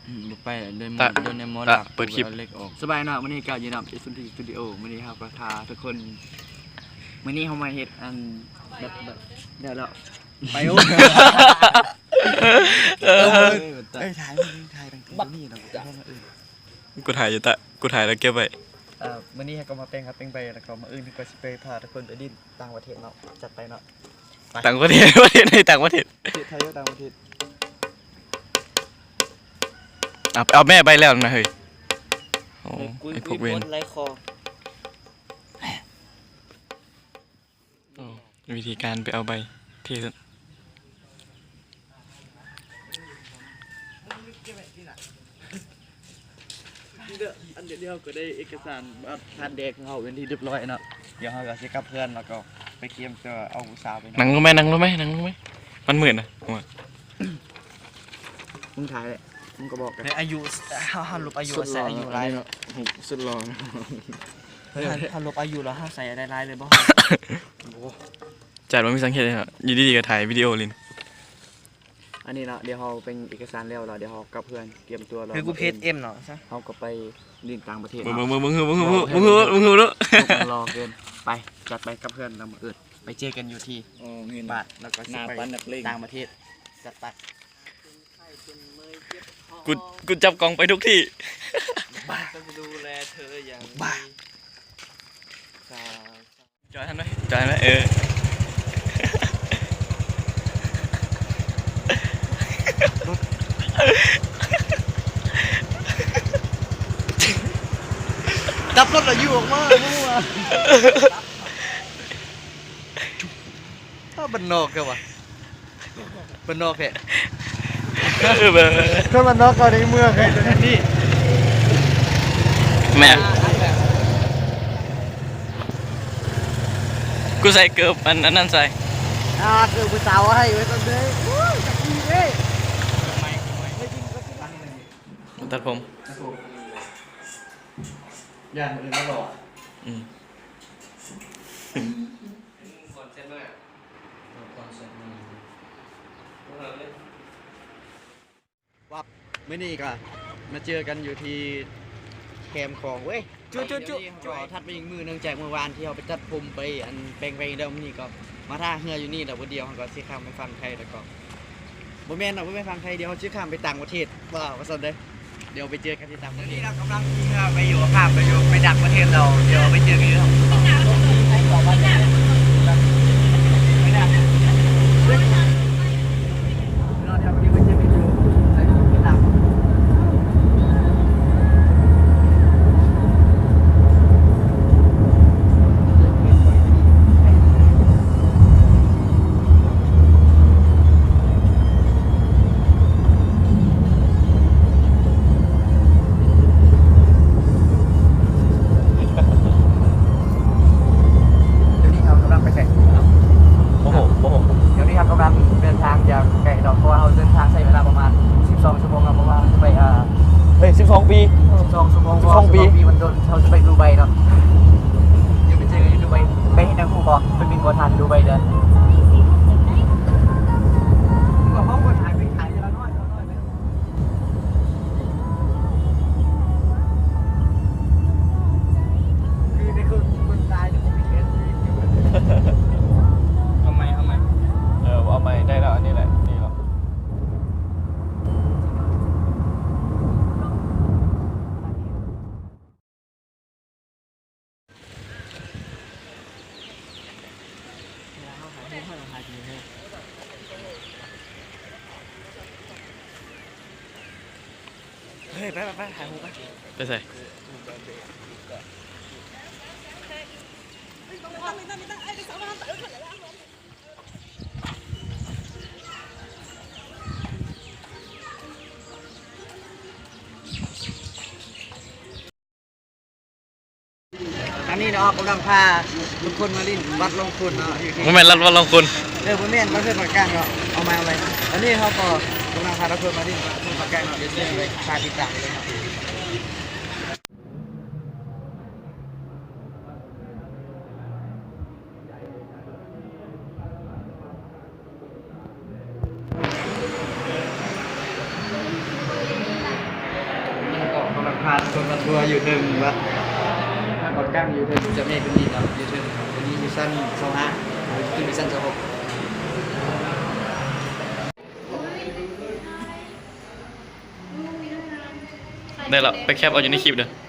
ອືມ ບໍ່ໄປແລ້ວ ໂດນ ຕະ ໂດນແມ່ໝໍ ຕະ ລັກ ເປີດຄລິບ ເອົາເຫຼັກອອກ. ສະບາຍເນາະ ມື້ນີ້ກໍຢູ່ນຳ ເອັສ ເອັນ ທີ ສະຕູດິໂອ ມື້ນີ້ເຮົາກໍພາທຸກຄົນ ມື້ນີ້ເຮົາມາເຮັດອັນ ແບບ ແບບ ແລ້ວ ແລ້ວ ໄປໂອ້ ເອີ ເອີ ເອີ ເອີ ຖ່າຍ ຖ່າຍຕັ້ງແຕ່ນີ້ເນາະ ເອີ ກູຖ່າຍຢູ່ຕະ ກູຖ່າຍແລ້ວເກັບໄວ້. ເອີ ມື້ນີ້ເຮົາກໍມາແປງຮັບແປງໄປ ແລ້ວກໍມື້ອື່ນເຮົາກໍຊິໄປພາທຸກຄົນໄປຫຼິ້ນຕ່າງປະເທດເນາະ ຈັດໄປເນາະ ໄປ ຕ່າງປະເທດ ປະເທດໃດ ຕ່າງປະເທດ ປະເທດໄທ ຕ່າງປະເທດ. ເອົາ ເອົາແມ່ໃບແລ້ວນະເຮີ້ຍ ໂອ້ ເອີ ກູ ໄອ້ພວກເວນ ກູ ໄລ່ຄໍ. ໂອ້ ວິທີການໄປເອົາໃບເທ ອັນດຽວເຮົາກໍໄດ້ເອກະສານບັດຜ່ານແດນຂອງເຮົາເປັນທີ່ຮຽບຮ້ອຍເນາະ ດຽວເຮົາກໍຊິກັບເຮືອນ ແລ້ວກໍໄປກຽມຕົວເອົາຜູ້ສາວໄປນຳ. ນັ່ງລົງໄໝ ນັ່ງລົງໄໝ ນັ່ງລົງໄໝ ມັນມືດນະ. ໂອ້ຍ ມຶງຖ່າຍແຫຼະ ມຶງກໍບອກກັນ ອາຍຸ ເຮົາ ເຮົາລົບອາຍຸ ໃສ່ອາຍຸຫຼາຍ ສຸດຫຼໍ່ ເຮົາ ເຮົາລົບອາຍຸແລ້ວເຮົາໃສ່ໄດ້ຫຼາຍເລີຍບໍ່? ໂອ້ ຈັດບໍ່ມີສັງເກດເລີຍເນາະ ຢູ່ດີໆກໍຖ່າຍວິດີໂອຫຼິ້ນ. ອັນນີ້ເນາະ ດຽວເຮົາເປັນເອກະສານແລ້ວ ແລ້ວດຽວເຮົາກັບເຮືອນ ກຽມຕົວ ແລ້ວຄືກູເພຈເອັມເນາະ ເຮົາກໍໄປຫຼິ້ນຕ່າງປະເທດເນາະ. ເບິ່ງ ເບິ່ງ ເບິ່ງ ເບິ່ງ ເບິ່ງ ເບິ່ງ ເບິ່ງ ເບິ່ງ ລໍເກີນ ໄປ ຈັດໄປກັບເຮືອນ ແລ້ວມື້ອື່ນໄປເຈີກັນຢູ່ທີ່ ໂອ້ ເງິນ ບາດ ແລ້ວກໍຊິໄປຕ່າງປະເທດ ຈັດໄປ. ກູ ກູຈັບກ້ອງໄປທຸກທີ່ ຈອຍທັນໄໝ ຈອຍທັນໄໝ ເອີ ດັບລົດແລ້ວຢູ່ອອກມາ ບໍ່ຮູ້ວ່າ ບ້ານນອກແທ້ວ່າ. ບ້ານນອກແທ້ ເອີ ບ້ານ ຄົນບ້ານນອກເຂົາໃນເມືອງໃຫ້ແບບນີ້ ແມ່ນ ກູໃສ່ເກີບອັນ ອັນນັ້ນໃສ່ ອ່າ ເກີບຜູ້ສາວໃຫ້ໄວ້ຕອນເດີ ໂອ້ຍ ຈັກປີເດ້ ຕັດຜົມ ຢ້ານຄົນອື່ນມາຫຼອກ ອືມ. ວັບ ມື້ນີ້ກໍມາເຈີກັນຢູ່ທີ່ແຄມຂອງເວີຍ ຈຸໆໆ ກໍຖັດໄປອີກມື້ ເນື່ອງຈາກມື້ວານທີ່ເຮົາໄປຕັດຜົມໄປ ອັນ ແປງແວ່ງແລ້ວ ມື້ນີ້ກໍມາທ່າເຮືອຢູ່ນີ້ແລ້ວ ມື້ດຽວເຮົາກໍຊິຂ້າມໄປຝັ່ງໄທ ແລ້ວກໍ ບໍ່ແມ່ນເນາະ ບໍ່ແມ່ນຝັ່ງໄທ ດຽວເຮົາຊິຂ້າມໄປຕ່າງປະເທດ ວ່າ ວ່າຊັ້ນເດ້. ດຽວໄປເຈີກັນທີ່ຕ່າງປະເທດ ດຽວນີ້ເຮົາກຳລັງຂີ່ເຮືອໄປຢູ່ ຂ້າມໄປຢູ່ ໄປຕ່າງປະເທດແລ້ວ ດຽວໄປເຈີກັນຢູ່ ດຽວນີ້ເຮົາກຳລັງໄປໃສ? ບໍ່ຮູ້ ບໍ່ຮູ້ ດຽວນີ້ເຮົາກຳລັງເດີນທາງຈາກໄກເນາະ ເພາະວ່າເຮົາເດີນທາງໃຊ້ເວລາປະມານສິບສອງຊົ່ວໂມງເນາະ ເພາະວ່າເຮົາຊິໄປ ເອີ ເອີ ສິບສອງປີ ສິບສອງຊົ່ວໂມງ ສິບສອງປີ ສິບສອງປີມັນດົນ ເຮົາຊິໄປດູໄບເນາະ ດຽວໄປເຈີກັນຢູ່ດູໄບ ໄປເຮັດຫຍັງຮູ້ບໍ່? ໄປບິນບໍ່ທັນດູໄບເດີ. ເອົາໃໝ່ ເອົາໃໝ່ ເອີ ເອົາໃໝ່ ໄດ້ແລ້ວ ອັນນີ້ແຫຼະ ດີແລ້ວ. ເຮີ້ຍ ໄປ ໄປ ໄປ ຖ່າຍຮູບໄປ ໄປໃສ? ອັນນີ້ເນາະ ເຮົາກຳລັງພາທຸກຄົນມາຫຼິ້ນວັດລ່ອງຄຸນເນາະ ຢູ່ທີ່ ບໍ່ແມ່ນວັດ ວັດລ່ອງຄຸນ ເອີ ບໍ່ແມ່ນ ວັດເຮືອນປາກກາງເນາະ ເອົາໃໝ່ ເອົາໃໝ່ ຕອນນີ້ເຮົາກໍກຳລັງພາທຸກຄົນມາຫຼິ້ນວັດເຮືອນປາກກາງເນາະ ດຽວເຊີນໄປພາຕິດຕາມເລີຍເນາະ. ເ ຜ່ານຄົນມາທົວຢູ່ເທິງວັດ ວັດກາງຢູ່ເທິງ ເຈົ້າແມ່ເພິ່ນນີ້ເນາະ ຢູ່ເທິງ ອັນນີ້ຢູ່ຊັ້ນຊາວຫ້າ ຂຶ້ນໄປຊັ້ນຊາວຫົກ ໄດ້ລະ ໄປແຄບເອົາຢູ່ໃນຄລິບເດີ້.